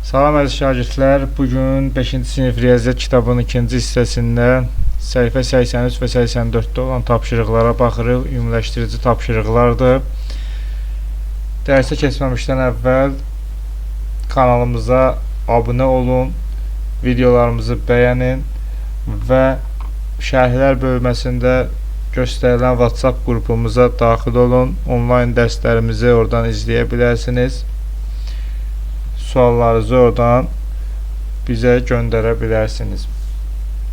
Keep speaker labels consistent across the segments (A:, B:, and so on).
A: Salam əziz şagirdlər, bugün 5-ci sinif riyaziyyat kitabının ikinci hissəsində səhifə 83 və 84-də olan tapşırıqlara baxırıq. Ümumiləşdirici tapşırıqlardır. Dərsə keçməmişdən əvvəl kanalımıza abunə olun, videolarımızı bəyənin və şərhlər bölməsində göstərilən WhatsApp qrupumuza daxil olun. Onlayn dərslərimizi oradan izləyə bilərsiniz. Suallarınızı oradan bizə göndərə bilərsiniz.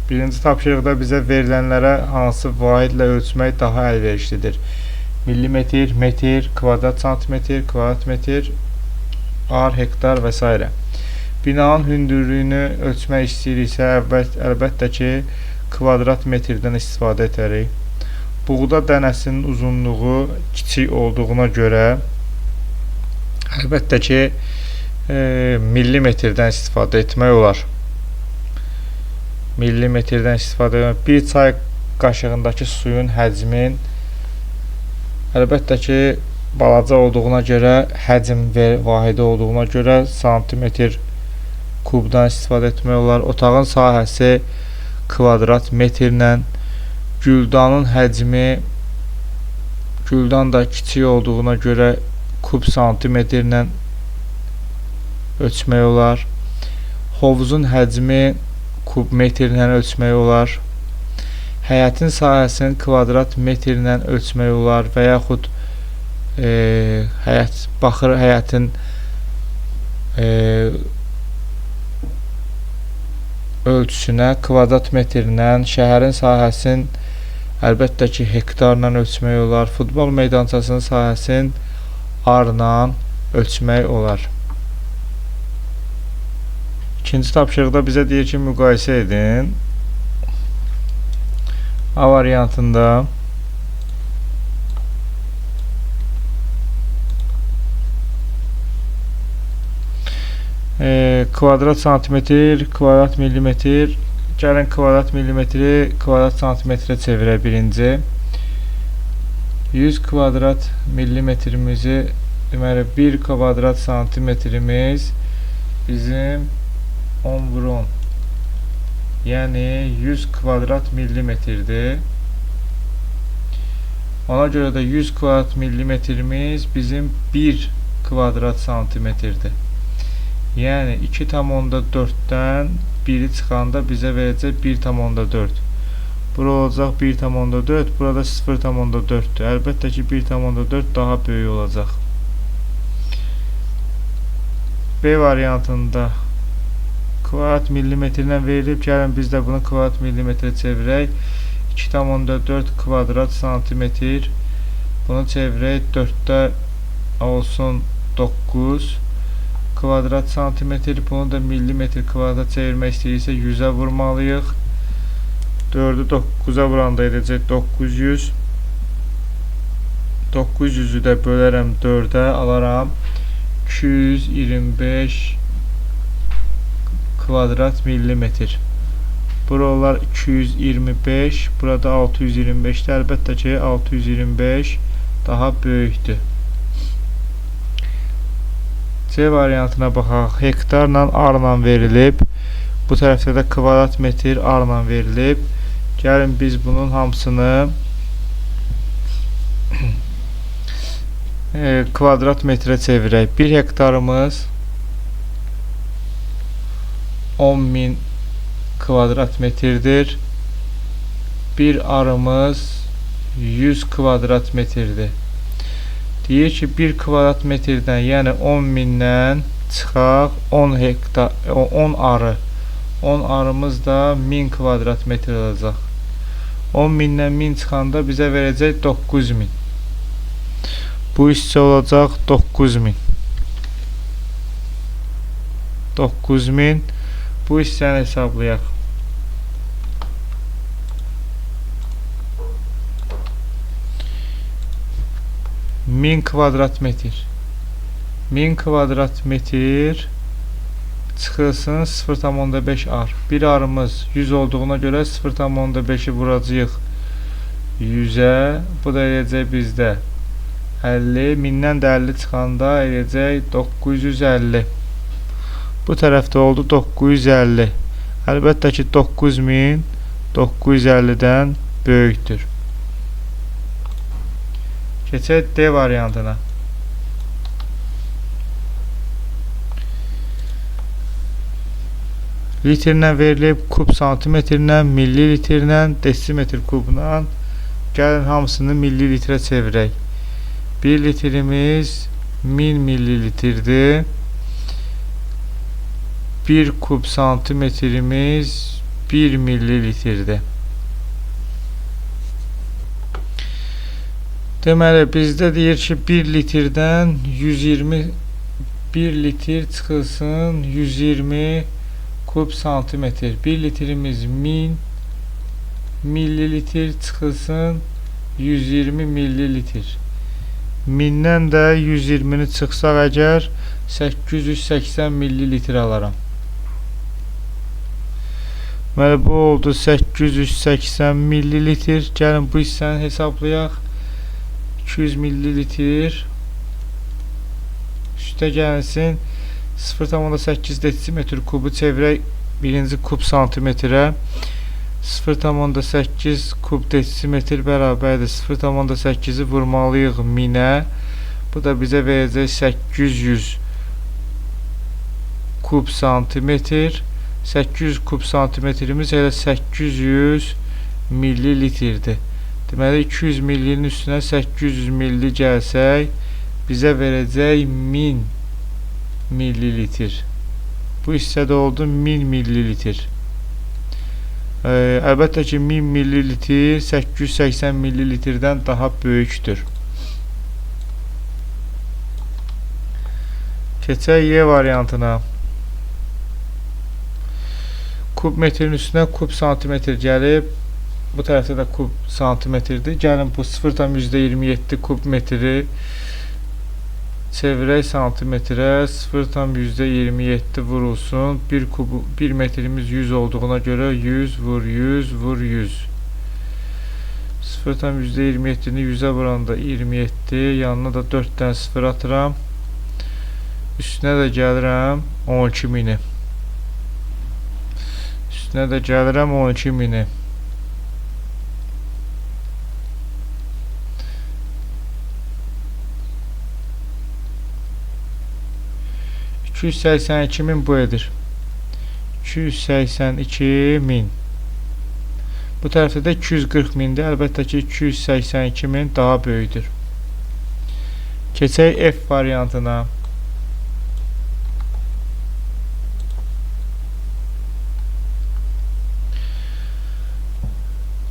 A: Birinci tapşırıqda bizə verilənlərə hansı vahidlə ölçmək daha əlverişlidir? Millimetr, metr, kvadrat santimetr, kvadrat metr, ar, hektar və s. Binanın hündürlüyünü ölçmək istəyiriksə, əlbəttə ki, kvadrat metrdən istifadə edərik. Buğda dənəsinin uzunluğu kiçik olduğuna görə, əlbəttə ki, millimetrdən istifadə etmək olar. Millimetrdən istifadə etmək. Bir çay qaşığındakı suyun həcmin əlbəttə ki, balaca olduğuna görə, həcm vahidi olduğuna görə santimetr kubdan istifadə etmək olar. Otağın sahəsi kvadrat metrlə, güldanın həcmi, güldan da kiçik olduğuna görə kub santimetrlə ölçmək olar. Hovuzun həcmi kub metrlə ölçmək olar. Həyətin sahəsini kvadrat metrlə ölçmək olar və yaxud baxır həyətin ölçüsünə kvadrat metrlə, şəhərin sahəsini əlbəttə ki, hektarla ölçmək olar. Futbol meydançasının sahəsini arla ölçmək olar. İkinci tapşırıqda bizə deyir ki, müqayisə edin. A variantında kvadrat santimetr, kvadrat millimetr. Gəlin kvadrat millimetri kvadrat santimetrə çevirək birinci. 100 kvadrat millimetrimizi, deməli 1 kvadrat santimetrimiz bizim 10 vur 10, yəni 100 kvadrat millimetrdir. Ona görə də 100 kvadrat millimetrimiz bizim 1 kvadrat santimetrdir. Yəni 2,4-dən 1-i çıxanda bizə verəcək 1,4. Bura olacaq 1,4, burada 0,4-dür. Əlbəttə ki, 1,4 daha böyük olacaq. B variantında kvadrat millimetrlə verilib. Gəlin biz də bunu kvadrat millimetrə çevirək. 2,4 kvadrat santimetr. Bunu çevirək. 4-də olsun 9 kvadrat santimetr. Bunu da millimetr kvadrata çevirmək istəyirsə 100-ə vurmalıyıq. 4-ü 9-a vuranda edəcək 900. 900-ü də bölərəm 4-ə, alaram 225 kvadrat millimetr. Bura olar 225, burada 625-dir. Əlbəttə ki, 625 daha böyükdür. C variantına baxaq. Hektarla arla verilib. Bu tərəfdə də kvadrat metr arla verilib. Gəlin biz bunun hamısını kvadrat metrə çevirək. 1 hektarımız 10.000 kvadrat metrdir. Bir arımız 100 kvadrat metrdir. Deyir ki, 1 kvadrat metrdən, yəni 10.000-dən çıxaq 10 hektar, 10 arı. 10 arımız da 1000 kvadrat metr olacaq. 10.000-dən 1000 çıxanda bizə verəcək 9.000. Bu hissə olacaq 9.000. 9.000. Bu hissəni hesablayaq. 1000 kvadrat metr. 1000 kvadrat metr çıxılsın 0,5 ar. Bir arımız 100 olduğuna görə 0,5-i vuracağıq 100-ə. Bu da eləyəcək bizdə 50. 1000-dən də 50 çıxanda eləyəcək 950. Bu tərəfdə oldu 950. Əlbəttə ki, 9000 950-dən böyükdür. Keçək D variantına. Litrlə verilib, kub santimetrlə, millilitrlə, desimetr kubla. Gəlin hamısını millilitrə çevirək. 1 litrimiz 1000 millilitrdir. 1 kub santimetrimiz 1 millilitrdir. Deməli, bizdə deyir ki, 1 litrdən 120, 1 litr çıxılsın 120 kub santimetr. 1 litrimiz 1000 millilitr çıxılsın 120 millilitr. 1000-dən də 120-ni çıxsaq əgər 880 millilitr alaram. Deməli, bu oldu 880 millilitr. Gəlin bu hissəni hesablayaq. 200 millilitr üstə gəlsin 0,8 desimetr kubu çevirək birinci kub santimetrə. 0,8 kub desimetr bərabərdir 0,8-i vurmalıyıq 1000-ə. Bu da bizə verəcək 800 kub santimetr. 800 kub santimetrimiz elə 800 millilitrdir. Deməli, 200 millinin üstünə 800 milli gəlsək, bizə verəcək 1000 millilitr. Bu hissə də oldu 1000 millilitr. Əlbəttə ki, 1000 millilitr 880 millilitrdən daha böyükdür. Keçək Y variantına. Kub metrin üstünə kub santimetr gəlib. Bu tərəfdə də kub santimetrdir. Gəlin bu 0,27 kub metri çevirək santimetrə. 0,27 vurulsun. 1 metrimiz 100 olduğuna görə 100 vur 100 vur 100. 0,27-ni 100-ə vuranda 27. Yanına da 4 dənə 0 atıram. Üstünə də gəlirəm 12.000-i. Üstünə də gəlirəm 12.000-i. $282.000 bu edir. 282.000. Bu tərəfdə də 240.000-dir. Əlbəttə ki, 282.000 daha böyükdür. Keçək F variantına.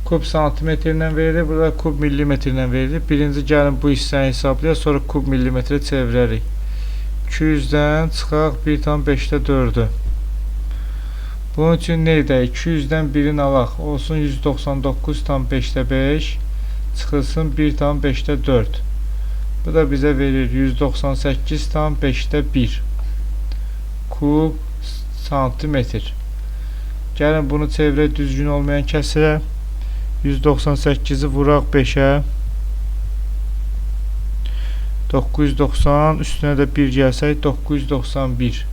A: Kub santimetrlə verilir. Burada kub millimetrlə verilir. Birinci gəlin bu hissəni hesablayaq, sonra kub millimetrə çevirərik. 200-dən çıxaq 1,5-4-ü. Bunun üçün nə edək? 200-dən birini alaq. Olsun 199,5, çıxılsın 1,5-4. Bu da bizə verir 198,5 kub santimetr. Gəlin bunu çevirək düzgün olmayan kəsirə. 198-i vuraq 5-ə. 990, üstünə də 1 gəlsək 991.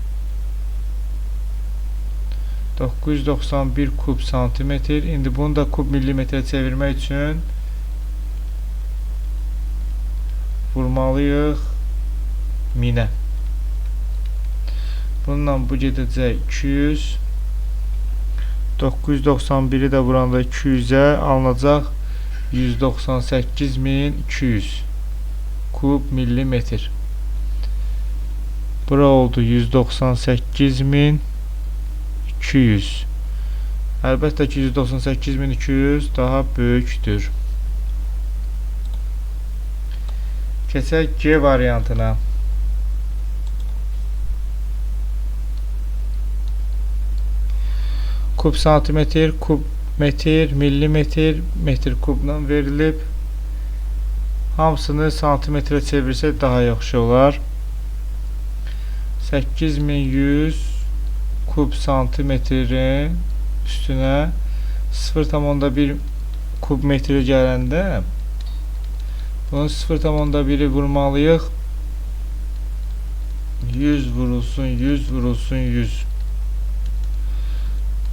A: 991 kub santimetr. İndi bunu da kub millimetrə çevirmək üçün vurmalıyıq 1000-ə. Bununla bu gedəcək 200. 991-i də vuranda 200-ə alınacaq 198.200 kub millimetr. Bura oldu 198.200. Əlbəttə ki, 198.200 daha böyükdür. Keçək G variantına. Kub santimetr, kub metr, millimetr, metr kubla verilib. Hamısını santimetrə çevirsək daha yaxşı olar. 8100 kub santimetrin üstünə 0,1 kub metri gələndə bunun 0,1-i vurmalıyıq 100 vurulsun 100 vurulsun 100.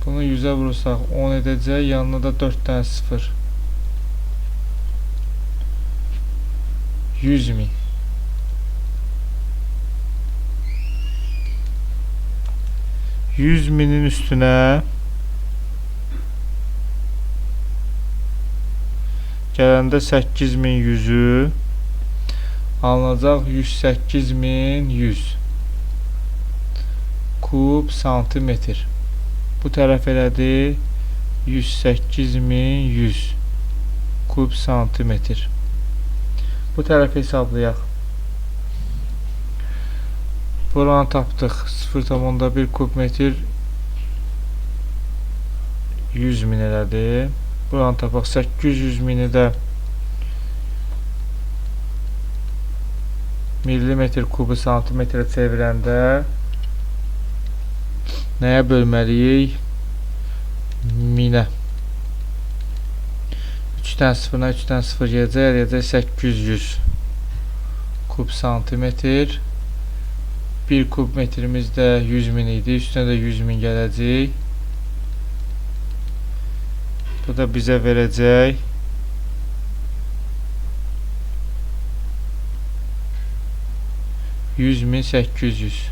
A: Bunu 100'e vurursaq 10 edəcək. Yanına da 4 dənə 0. 100 min. 100 minin üstünə gələndə 8100-ü alınacaq 108100 kub santimetr. Bu tərəf elədi 108100 kub santimetr. Bu tərəfi hesablayaq. Buranı tapdıq. 0,1 kub metr 100 min elədi. Buranı tapaq. 800 mini də millimetr kubu santimetrə çevirəndə nəyə bölməliyik? Minə. 3 dənə 0-dan 3 dənə 0 gələcək, eləyəcək 800 kub santimetr. 1 kub metrimiz də 100 min idi, üstünə də 100 min gələcək. Bu da bizə verəcək 100.800.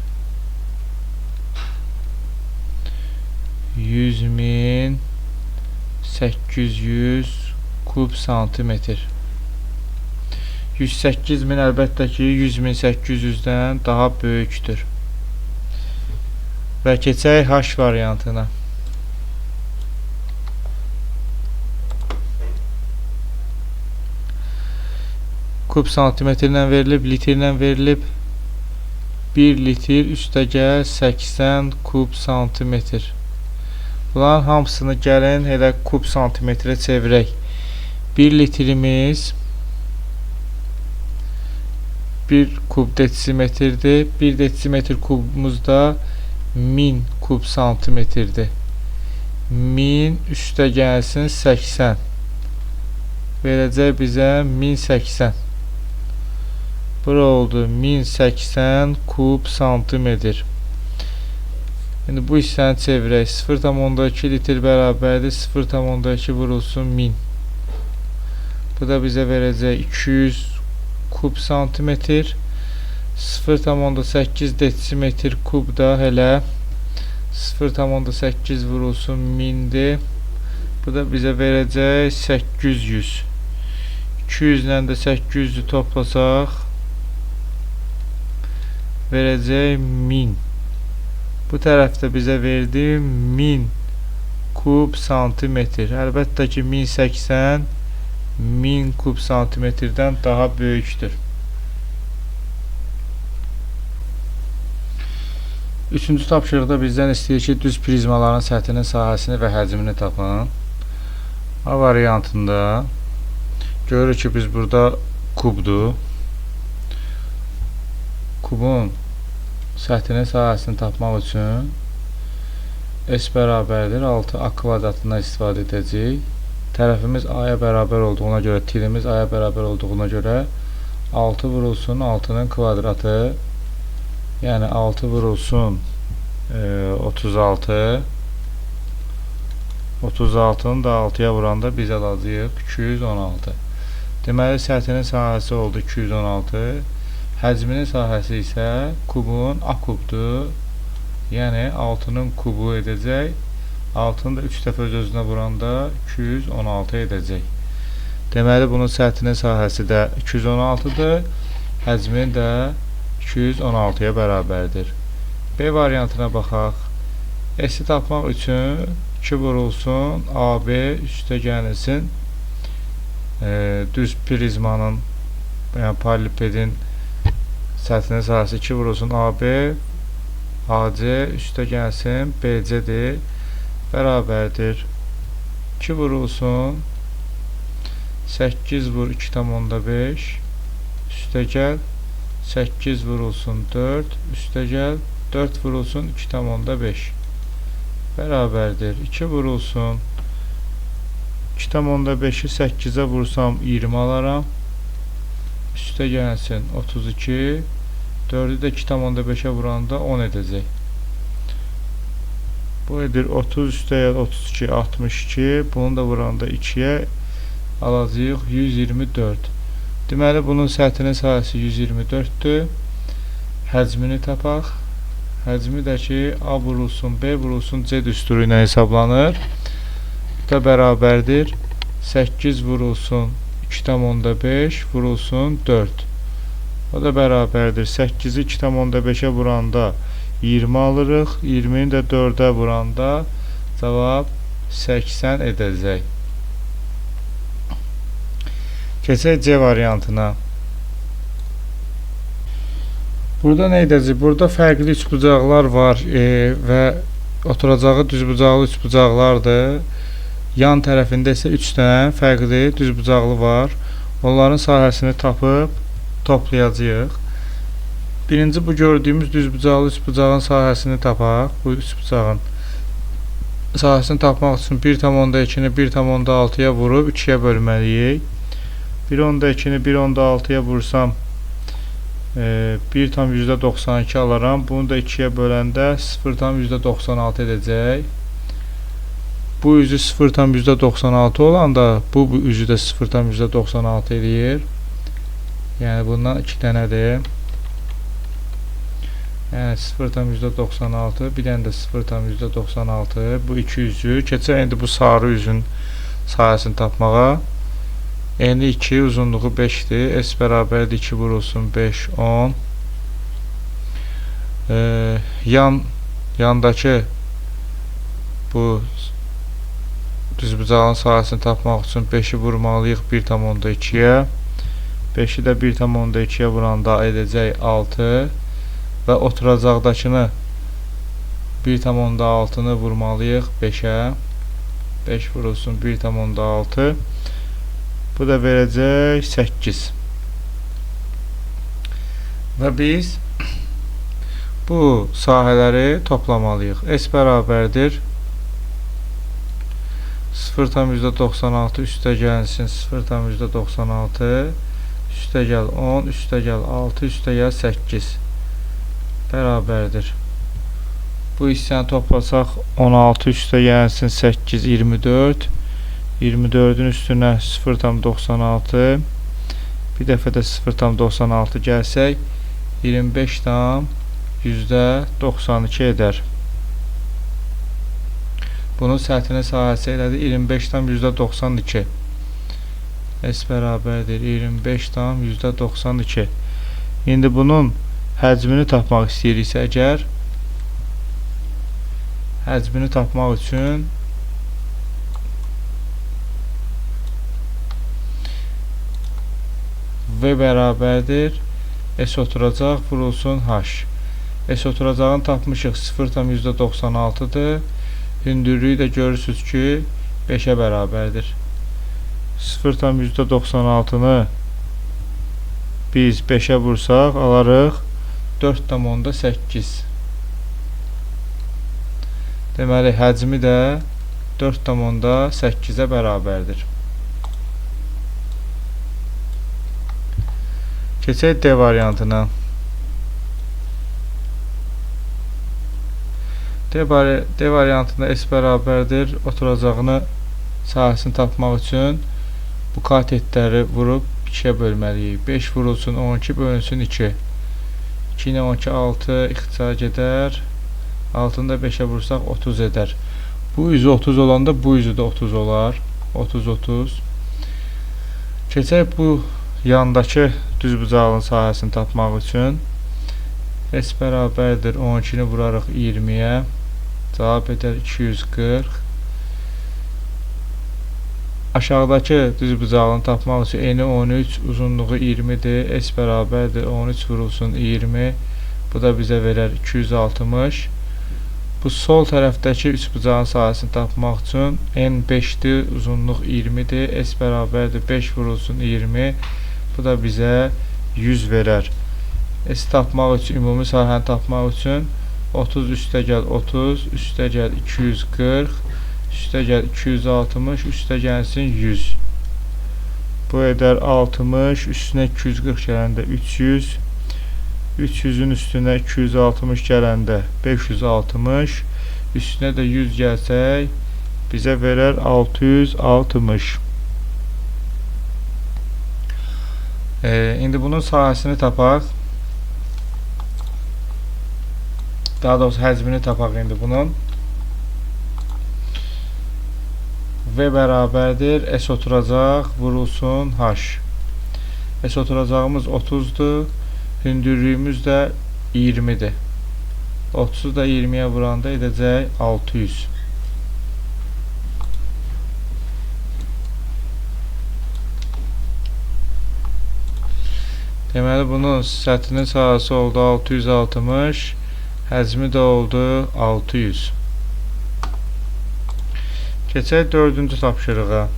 A: 100.800 kub santimetr. 108.000 əlbəttə ki 100.800-dən daha böyükdür. Və keçək H variantına. Kub santimetrlə verilib, litrlə verilib. 1 litr üstəgəl 80 kub santimetr. Bunların hamısını gəlin elə kub santimetrə çevirək. 1 litrimiz 1 kub desimetrdir. 1 desimetr kubumuz da 1000 kub santimetrdir. 1000 üstə gəlsin 80. Verəcək bizə 1080. Bura oldu 1080 kub santimetr. İndi bu hissəni çevirək. 0,2 litr bərabərdir 0,2 vurulsun 1000. Bu da bizə verəcək 200 kub santimetr. 0,8 desimetr kub da elə 0,8 vurulsun 1000-dir. Bu da bizə verəcək 800. 200 ilə də 800-ü toplasaq verəcək 1000. Bu tərəfdə bizə verdi 1000 kub santimetr. Əlbəttə ki 1080 1000 kub santimetrdən daha böyükdür. Üçüncü tapşırıqda bizdən istəyir ki, düz prizmaların səthinin sahəsini və həcmini tapın. A variantında görürük ki, biz burada kubdur. Kubun səthinin sahəsini tapmaq üçün S bərabərdir 6A kvadratından istifadə edəcəyik. Tərəfimiz A-ya bərabər olduğuna görə, tilimiz A-ya bərabər olduğuna görə 6 vurulsun 6-nın kvadratı, yəni 6 vurulsun 36. 36-nı da 6-ya vuranda biz alacağıq 216. Deməli, səthinin sahəsi oldu 216. Həcminin sahəsi isə kubun A kubdur. Yəni 6-nın kubu edəcək. 6-nı da 3 dəfə öz-özünə vuranda 216 edəcək. Deməli, bunun səthinin sahəsi də 216-dır. Həcminin də 216-ya bərabərdir. B variantına baxaq. S-i tapmaq üçün 2 vurulsun AB üstə gəlilsin. Düz prizmanın, yəni paralelipedin səthinin sahəsi 2 vurulsun AB, AC üstə gəlsin BC-dir. Bərabərdir. 2 vurulsun 8 vur 2,5 üstə gəl 8 vurulsun 4 üstə gəl 4 vurulsun 2,5 bərabərdir. 2 vurulsun 2,5-i 8-ə vursam 20 alaram. Üstə gəlsin 32 4-ü də 2,5-ə vuranda 10 edəcək. Bu edir 30 üstəgəl 32, 62. Bunu da vuranda 2-yə alacağıq 124. Deməli, bunun səthinin sahəsi 124-dür. Həcmini tapaq. Həcmi də ki, A vurulsun, B vurulsun, C düsturu ilə hesablanır. Bu da bərabərdir. 8 vurulsun 2,5 vurulsun 4. O da bərabərdir. 8-i 2,5-ə vuranda 20 alırıq. 20-ni də 4-ə vuranda cavab 80 edəcək. Keçək C variantına. Burada nə edəcək? Burada fərqli üçbucaqlar var və oturacağı düzbucaqlı üçbucaqlardır. Yan tərəfində isə 3 dənə fərqli düzbucaqlı var. Onların sahəsini tapıb toplayacağıq. Birinci bu gördüyümüz düzbucaqlı üçbucağın sahəsini tapaq. Bu üçbucağın sahəsini tapmaq üçün 1,2-ni 1,6-ya vurub 2-yə bölməliyik. 1,2-ni 1,6-ya vursam 1,92 alaram. Bunu da 2-yə böləndə 0,96 edəcək. Bu üzü 0,96 olanda bu üzü də 0,96 eləyir. Yəni bundan 2 dənədir. Yəni 0,96, bir dənə də 0,96. Bu iki üzü. Keçək indi bu sarı üzün sahəsini tapmağa. Eni 2, uzunluğu 5-dir. S bərabərdir 2 vurulsun 5, 10. Yandakı bu düzbucağın sahəsini tapmaq üçün 5-i vurmalıyıq 1,2-yə. 5-i də 1,2-yə vuranda edəcək 6 və oturacaqdakını 1,6-nı vurmalıyıq 5-ə. 5 vurulsun 1,6. Bu da verəcək 8. Və biz bu sahələri toplamalıyıq. S bərabərdir 0,96 üstə gəlsin 0,96 üstə gəl 10 üstə gəl 6 üstə gəl 8 bərabərdir. Bu hissəni toplasaq 16 üstə gəlsin 8 24. 24-ün üstünə 0,96 bir dəfə də 0,96 gəlsək 25,92 edər. Bunun səthinin sahəsi elədir 25,92. S bərabərdir 25,92. İndi bunun həcmini tapmaq istəyiriksə əgər, həcmini tapmaq üçün V bərabərdir S oturacaq vurulsun H. S oturacağını tapmışıq 0,96-dır. Hündürlüyü də görürsünüz ki 5-ə bərabərdir. 0,96-nı biz 5-ə vursaq alarıq 4,8. Deməli, həcmi də 4,8-ə bərabərdir. Keçək D variantına. D variantında S bərabərdir oturacağını sahəsini tapmaq üçün bu katetləri vurub 2-yə bölməliyik. 5 vurulsun 12 bölünsün 2. 2 ilə 12 6 ixtisara gedər. 6-nı da 5-ə vursaq 30 edər. Bu üzü 30 olanda bu üzü də 30 olar. 30 30. Keçək bu yandakı düzbucağın sahəsini tapmaq üçün. S bərabərdir 12-ni vurarıq 20-yə. Cavab edər 240. Aşağıdakı düzbucağını tapmaq üçün eni 13, uzunluğu 20-dir. S bərabərdir 13 vurulsun 20. Bu da bizə verər 260. Bu sol tərəfdəki üçbucağın sahəsini tapmaq üçün n 5-dir, uzunluq 20-dir. S bərabərdir 5 vurulsun 20. Bu da bizə 100 verər. S tapmaq üçün, ümumi sahəni tapmaq üçün 30 üstə gəl 30, üstə gəl 240, üstə gəl 260, üstə gəlsin 100. Bu edər 60, üstünə 240 gələndə 300. 300-ün üstünə 260 gələndə 560, üstünə də 100 gəlsək, bizə verər 660. İndi bunun sahəsini tapaq. Daha doğrusu həcmini tapaq indi bunun. V bərabərdir, S oturacaq, vurulsun H. S oturacağımız 30-dur, hündürlüyümüz də 20-dir. 30-u da 20-yə vuranda edəcək 600. Deməli, bunun səthinin sahəsi oldu 660, həcmi də oldu 600. Keçək dördüncü tapşırığa.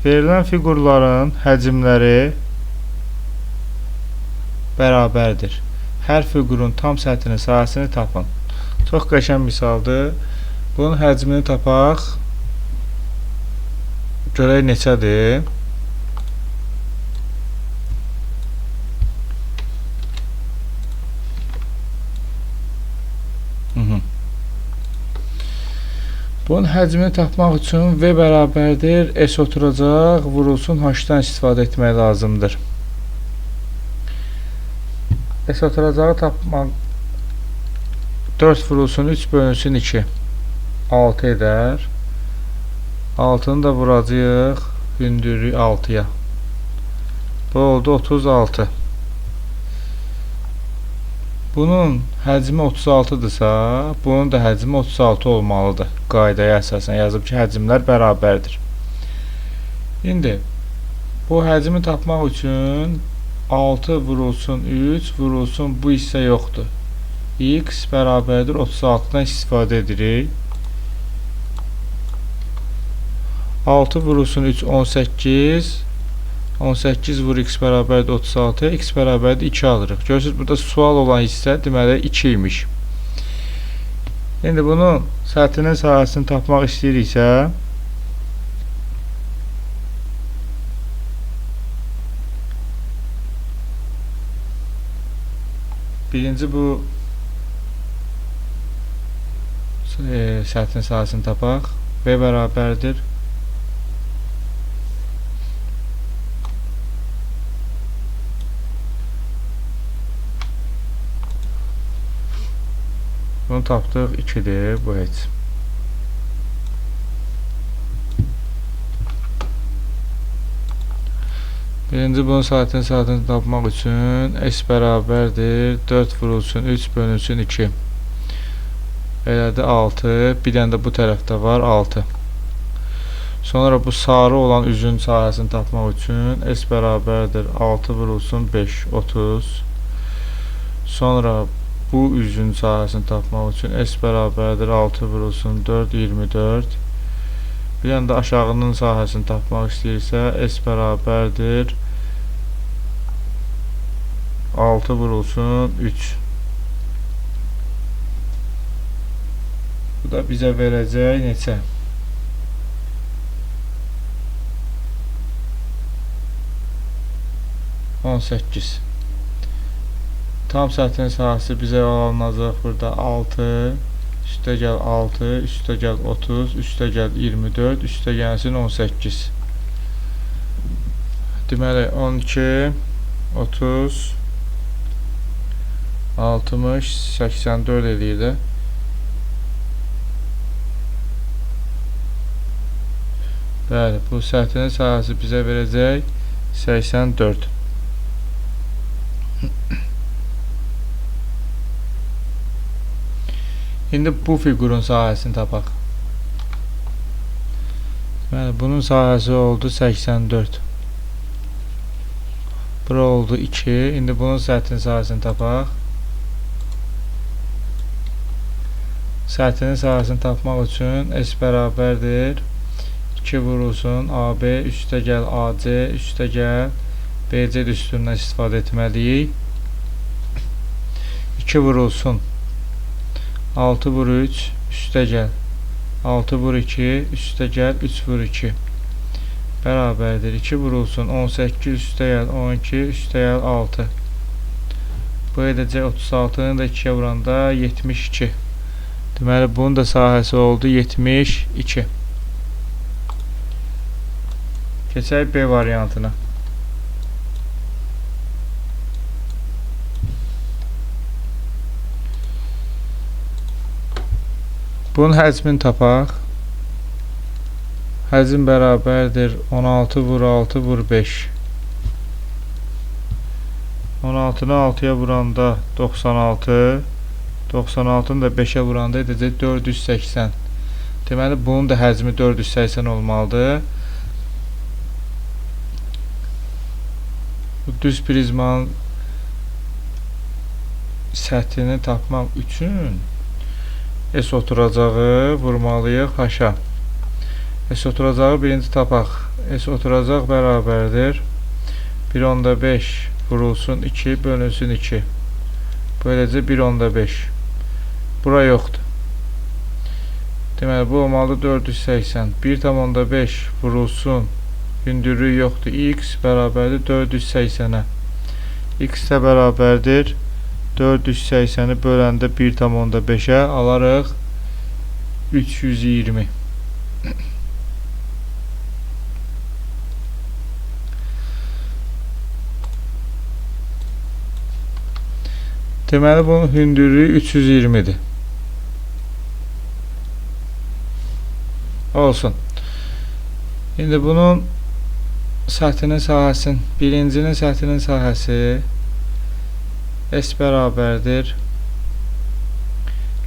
A: Verilən fiqurların həcmləri bərabərdir. Hər fiqurun tam səthinin sahəsini tapın. Çox qəşəng misaldır. Bunun həcmini tapaq. Görək neçədir? Bunun həcmini tapmaq üçün V bərabərdir, S oturacaq, vurulsun H-dan istifadə etmək lazımdır. S oturacağı tapmaq 4 vurulsun 3 bölünsün 2, 6 edər. 6-nı da vuracağıq hündürlük 6-ya. Bu oldu 36. Bunun həcmi 36-dırsa, bunun da həcmi 36 olmalıdır. Qaydaya əsasən yazıb ki, həcmlər bərabərdir. İndi bu həcmi tapmaq üçün 6 vurulsun 3 vurulsun bu hissə yoxdur. X bərabərdir 36-dan istifadə edirik. 6 vurulsun 3, 18. 18 vur x bərabərdir 36, x bərabərdir 2 alırıq. Görürsünüz, burada sual olan hissə deməli 2 imiş. İndi bunun səthinin sahəsini tapmaq istəyiriksə, birinci bu səthinin sahəsini tapaq. V bərabərdir bunu tapdıq, 2-dir, bu heç. Birinci bunun saatini tapmaq üçün S bərabərdir 4 vurulsun 3 bölünsün 2. Elədir 6, bir dənə də bu tərəfdə var 6. Sonra bu sarı olan üzün sahəsini tapmaq üçün S bərabərdir 6 vurulsun 5, 30. Sonra bu üzün sahəsini tapmaq üçün S bərabərdir 6 vurulsun 4, 24. Bir dənə də aşağının sahəsini tapmaq istəyirsə S bərabərdir 6 vurulsun 3. Bu da bizə verəcək neçə? 18. Tam səthinin sahəsi bizə alınacaq burada 6, üstə gəl 6, üstə gəl 30, üstə gəl 24, üstə gəlsin 18. Deməli 12, 30, 60, 84 eləyir də. Bəli, bu səthinin sahəsi bizə verəcək 84. İndi bu fiqurun sahəsini tapaq. Deməli, bunun sahəsi oldu 84. Bura oldu 2. İndi bunun səthinin sahəsini tapaq. Səthinin sahəsini tapmaq üçün S bərabərdir 2 vurulsun AB, üstə gəl AC, üstə gəl BC düsturundan istifadə etməliyik. 2 vurulsun 6 vur 3, üstə gəl 6 vur 2, üstə gəl 3 vur 2. Bərabərdir 2 vurulsun 18 üstəgəl 12 üstəgəl 6. Bu edəcək 36-nı da 2-yə vuranda 72. Deməli, bunun da sahəsi oldu 72. Keçək B variantına. Bunun həcmini tapaq. Həcm bərabərdir 16 vur 6 vur 5. 16-nı 6-ya vuranda 96, 96-nı da 5-ə vuranda edəcək 480. Deməli, bunun da həcmi 480 olmalıdır. Bu düz prizmanın səthini tapmaq üçün S oturacağı vurmalıyıq H-a. S oturacağı birinci tapaq. S oturacaq bərabərdir 1,5 vurulsun 2 bölünsün 2. Böyləcə 1,5. Bura yoxdur. Deməli, bu olmalıdır 480. 1,5 vurulsun hündürlüyü yoxdur. X bərabərdir 480-ə. X də bərabərdir 480-i böləndə 1,5-ə alarıq 320. Deməli, bunun hündürlüyü 320-dir. Olsun. İndi bunun səthinin sahəsinin, birincinin səthinin sahəsi S bərabərdir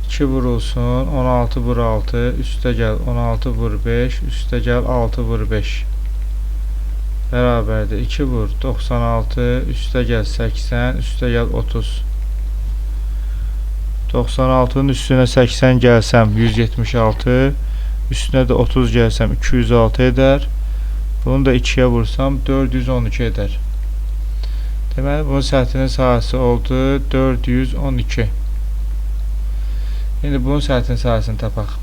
A: 2 vurulsun 16 vur 6 üstəgəl 16 vur 5 üstəgəl 6 vur 5 bərabərdir 2 vur 96 üstəgəl 80 üstəgəl 30. 96-nın üstünə 80 gəlsəm 176, üstünə də 30 gəlsəm 206 edər. Bunu da 2-yə vursam 412 edər. Deməli, bunun səthinin sahəsi oldu 412. İndi bunun səthinin sahəsini tapaq.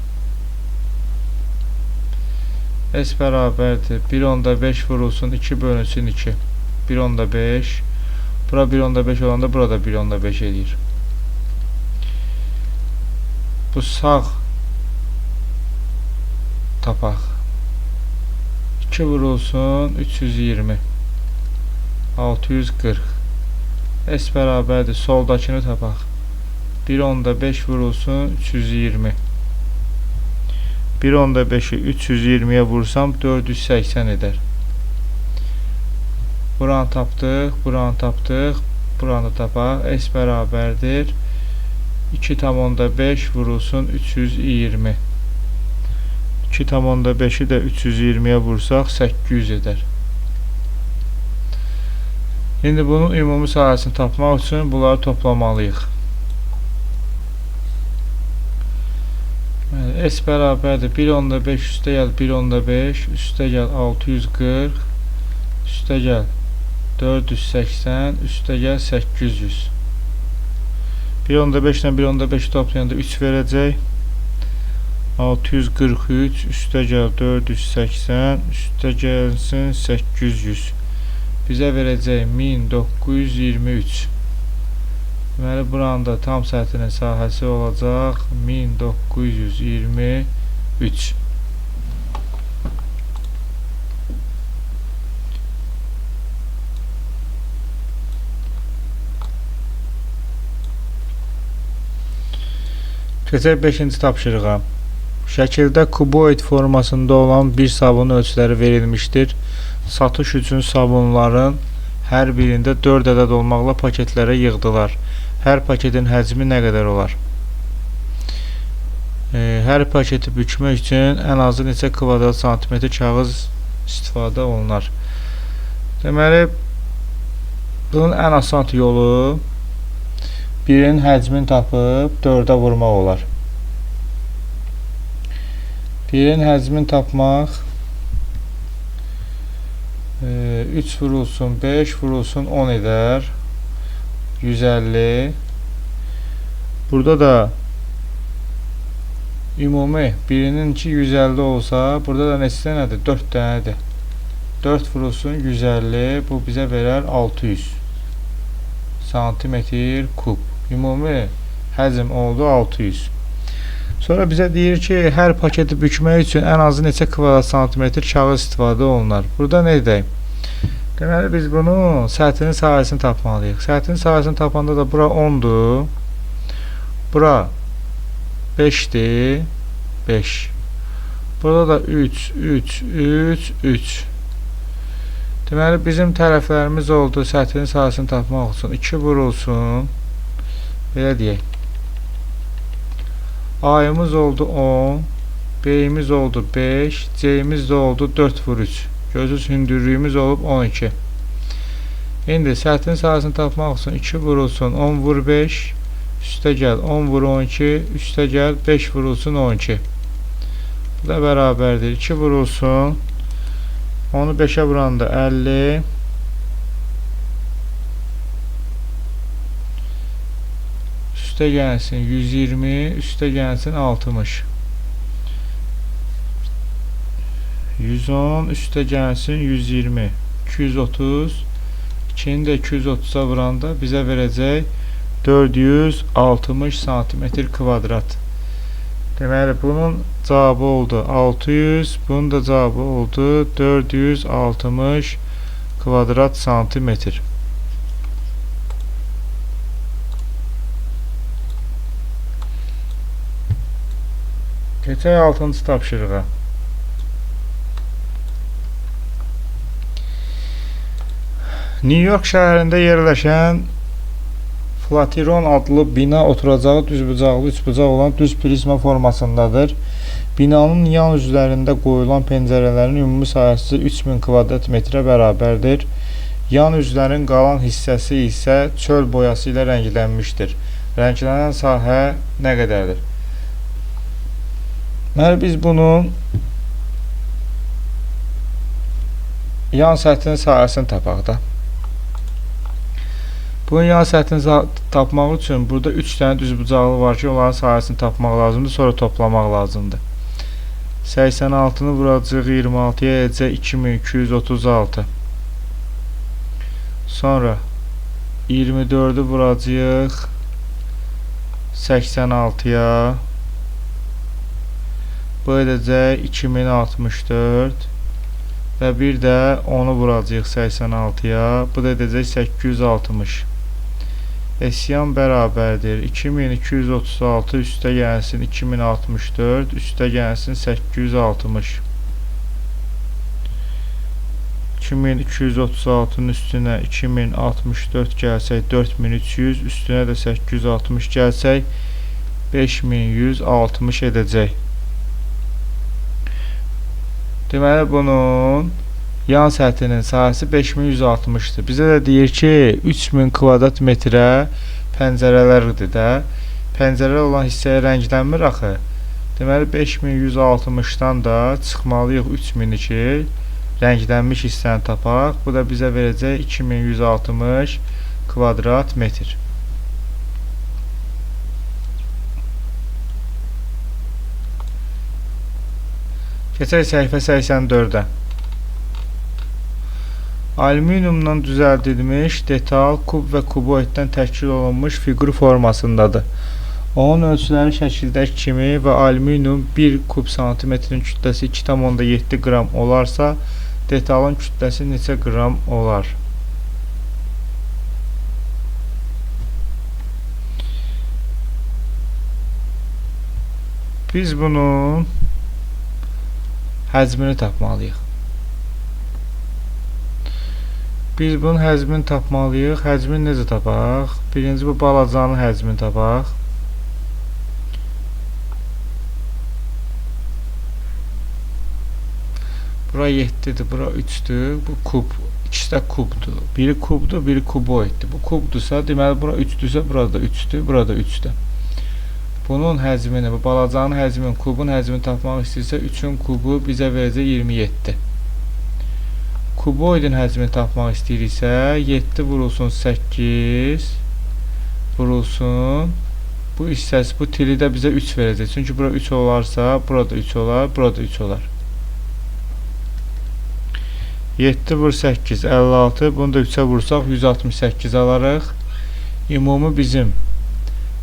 A: S bərabərdir 1,5 vurulsun 2 bölünsün 2. 1,5. Bura 1,5 olanda burada 1,5 eləyir. Bu sağ tapaq. 2 vurulsun 320. 640. S bərabərdir soldakını tapaq. 1,5 vurulsun 320. 1,5-i 320-yə vursam 480 edər. Buranı tapdıq, buranı tapdıq, buranı tapaq. S bərabərdir 2,5 vurulsun 320. 2,5-i də 320-yə vursaq 800 edər. İndi bunun ümumi sahəsini tapmaq üçün bunları toplamalıyıq. S bərabərdir 1,5 üstəgəl 1,5 üstəgəl 640 üstəgəl 480 üstəgəl 800. 1,5 ilə 1,5 toplayanda 3 verəcək. 643 üstəgəl 480 üstəgəlsin 800. Bizə verəcək 1923. Deməli, buranın da tam səthinin sahəsi olacaq 1923. Keçək 5-ci tapşırığa. Şəkildə kuboid formasında olan bir sabun ölçüləri verilmişdir. Satış üçün sabunların hər birində 4 ədəd olmaqla paketlərə yığdılar. Hər paketin həcmi nə qədər olar? Hər paketi bükmək üçün ən azı neçə kvadrat santimetr kağız istifadə olunar? Deməli, bunun ən asan yolu birinin həcmini tapıb 4-ə vurmaq olar. Birinin həcmini tapmaq 3 vurulsun 5 vurulsun 10 edər. 150. Burada da ümumi birininki 150 olsa, burada da neçə dənədir? 4 dənədir. 4 vurulsun 150, bu bizə verər 600 santimetr kub. Ümumi həcm oldu 600. Sonra bizə deyir ki, hər paketi bükmək üçün ən azı neçə kvadrat santimetr kağız istifadə olunar. Burada nə edək? Deməli, biz bunun səthinin sahəsini tapmalıyıq. Səthinin sahəsini tapanda da bura 10-dur. Bura 5-dir. 5. Burada da 3, 3, 3, 3. Deməli, bizim tərəflərimiz oldu səthinin sahəsini tapmaq üçün. 2 vurulsun. Belə deyək. A-yımız oldu 10, B-imiz oldu 5, C-imiz də oldu 4 vur 3. Görürsünüz, hündürlüyümüz olub 12. İndi səthinin sahəsini tapmaq üçün 2 vurulsun 10 vur 5, üstə gəl 10 vur 12, üstə gəl 5 vurulsun 12. Bu da bərabərdir. 2 vurulsun, 10-u 5-ə vuranda 50, üstə gəlsin 120, üstə gəlsin 60. 110, üstə gəlsin 120, 230, 2-ni də 230-a vuranda bizə verəcək 460 santimetr kvadrat. Deməli, bunun cavabı oldu 600, bunun da cavabı oldu 460 kvadrat santimetr. Keçək 6-cı tapşırığa. New York şəhərində yerləşən Flatiron adlı bina oturacağı düzbucaqlı üçbucaq olan düz prizma formasındadır. Binanın yan üzlərində qoyulan pəncərələrin ümumi sahəsi 3000 kvadrat metrə bərabərdir. Yan üzlərin qalan hissəsi isə çöl boyası ilə rənglənmişdir. Rənglənən sahə nə qədərdir? Deməli, biz bunun yan səthinin sahəsini tapaq da. Bunun yan səthini tapmaq üçün burada 3 dənə düzbucaqlı var ki, onların sahəsini tapmaq lazımdır, sonra toplamaq lazımdır. 86-nı vuracaq 26-ya edəcək 2236. Sonra 24-ü vuracaq 86-ya. Bu edəcək 2064 və bir də 10-u vuracaq 86-ya. Bu da edəcək 860. Esyan bərabərdir. 2236 üstə gəlsin 2064, üstə gəlsin 860. 2236-nın üstünə 2064 gəlsək 4300, üstünə də 860 gəlsək 5160 edəcək. Deməli, bunun yan səthinin sahəsi 5160-dır. Bizə də deyir ki, 3000 kvadrat metrə pəncərələrdir də. Pəncərə olan hissəyə rənglənmir axı. Deməli, 5160-dan da çıxmalıyıq 3000-i ki, rənglənmiş hissəni tapaq. Bu da bizə verəcək 2160 kvadrat metr. Keçək səhifə 84-ə. Alüminiumdan düzəldilmiş detal kub və kuboiddən təşkil olunmuş fiqur formasındadır. Onun ölçüləri şəkildəki kimi və alüminium 1 kub santimetrin kütləsi 2,7 qram olarsa, detalın kütləsi neçə qram olar? Biz bunun həcmini tapmalıyıq. Biz bunun həcmini tapmalıyıq. Həcmini necə tapaq? Birinci bu balacanın həcmini tapaq. Bura 7-dir, bura 3-dür. Bu kub. İkisi də kubdur. Biri kubdur, biri kuboiddir. Bu kubdursa, deməli bura 3-dürsə, burada 3-dür, burada 3-dür. Bunun həcmini, bu balacanın həcmini, kubun həcmini tapmaq istəyirsə, 3-ün kubu bizə verəcək 27. Kuboidin həcmini tapmaq istəyiriksə, 7 vurulsun 8 vurulsun. Bu hissəsi, bu tili də bizə 3 verəcək. Çünki bura 3 olarsa, burada 3 olar, burada 3 olar. 7 vur 8, 56. Bunu da 3-ə vursaq 168 alarıq. Ümumi bizim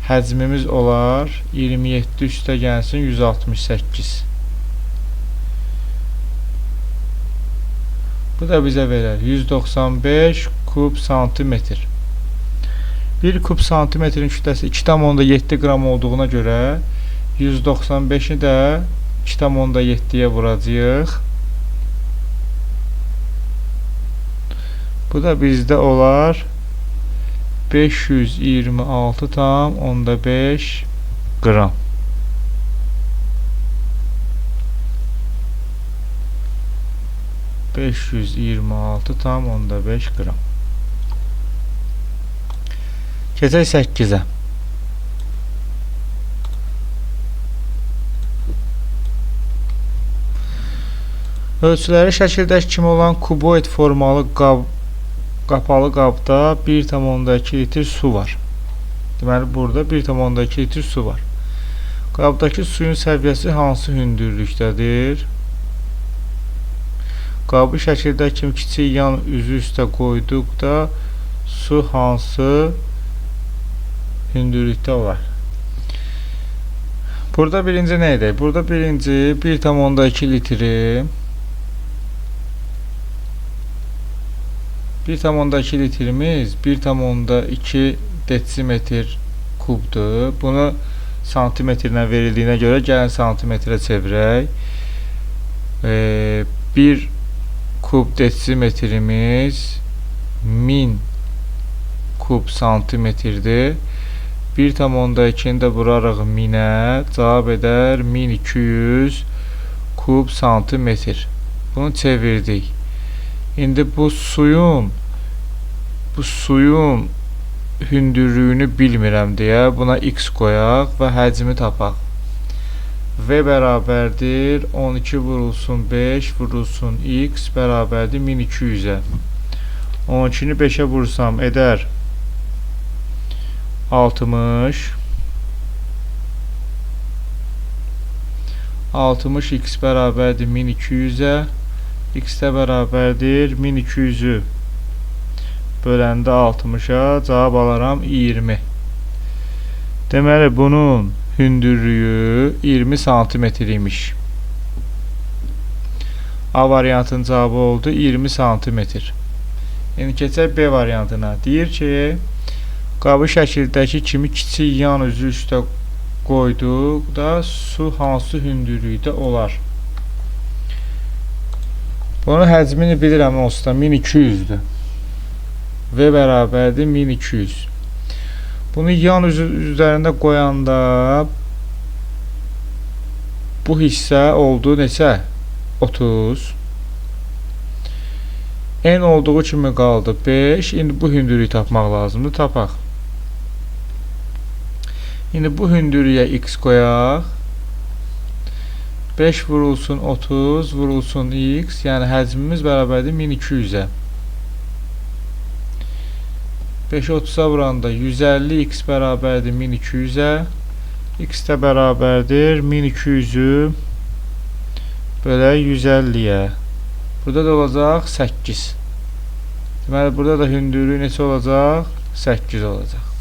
A: həcmimiz olar 27 üstə gəlsin 168. Bu da bizə verər 195 kub santimetr. 1 kub santimetrin kütləsi 2,7 qram olduğuna görə 195-i də 2,7-yə vuracağıq. Bu da bizdə olar 526,5 qram. ...526,5 qram. Keçək 8-ə. Ölçüləri şəkildəki kimi olan kuboid formalı qapalı qabda 1,2 litr su var. Deməli, burada 1,2 litr su var. Qabdakı suyun səviyyəsi hansı hündürlükdədir? Qabı şəkildəki kimi kiçik yan üzü üstə qoyduqda su hansı hündürlükdə olar? Burada birinci nə edək? Burada birinci 1,2 litri 1,2 litrimiz 1,2 desimetr kubdur. Bunu santimetrlə verildiyinə görə gəlin santimetrə çevirək. 1 kub desimetrimiz 1000 kub santimetrdir. 1,2-ni də vurarıq 1000-ə, cavab edər 1200 kub santimetr. Bunu çevirdik. İndi bu suyun hündürlüyünü bilmirəm deyə buna x qoyaq və həcmi tapaq. V bərabərdir 12 vurulsun 5 vurulsun x bərabərdir 1200-ə. 12-ni 5-ə vursam edər 60. 60x bərabərdir 1200-ə. X də bərabərdir 1200-ü böləndə 60-a cavab alaram 20. Deməli, bunun hündürlüyü 20 santimetr imiş. A variantının cavabı oldu 20 santimetr. İndi keçək B variantına. Deyir ki, qabı şəkildəki kimi kiçik yan üzü üstə qoyduqda su hansı hündürlükdə olar? Bunun həcmini bilirəm onsuz da 1200-dür. V bərabərdir 1200. Bunu yan üzü üzərində qoyanda bu hissə oldu neçə? 30. N olduğu kimi qaldı 5. İndi bu hündürlüyü tapmaq lazımdır. Tapaq. İndi bu hündürlüyə x qoyaq. 5 vurulsun 30 vurulsun x, yəni həcmimiz bərabərdir 1200-ə. 5-i 30-a vuranda 150x bərabərdir 1200-ə. X də bərabərdir 1200-ü bölək 150-yə. Burada da olacaq 8. Deməli, burada da hündürlüyü neçə olacaq? 8 olacaq.